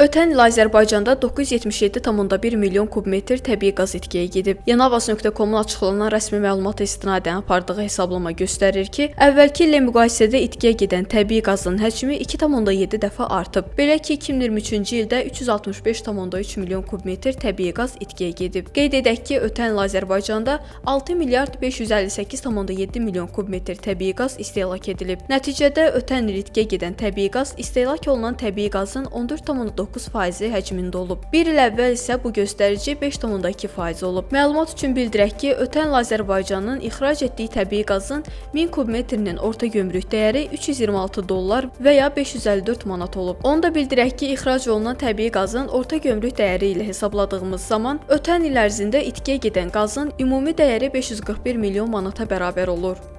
Ötən il Azərbaycanda 977,1 milyon kubmetr təbii qaz itkiyə gedib. Yanavaz.com-un açıqlanan rəsmi məlumata istinadən apardığı hesablama göstərir ki, əvvəlki illə müqayisədə itkiyə gedən təbii qazın həcmi 2,7 dəfə artıb. Belə ki, 2023-cü ildə 365,3 milyon kubmetr təbii qaz itkiyə gedib. Qeyd edək ki, ötən il Azərbaycanda 6 milyard 558,7 milyon kubmetr təbii qaz istehlak edilib. Nəticədə ötən il itkiyə gedən təbii qaz istehlak olunan təbii qazın 14,9%-i həcmində olub. Bir il əvvəl isə bu göstərici 5,2% olub. Məlumat üçün bildirək ki, ötən il Azərbaycanın ixrac etdiyi təbii qazın 1000 kubmetrinin orta gömrük dəyəri 326 dollar və ya 554 manat olub. Onu da bildirək ki, ixrac olunan təbii qazın orta gömrük dəyəri ilə hesabladığımız zaman ötən il ərzində itkiyə gedən qazın ümumi dəyəri 541 milyon manata bərabər olur.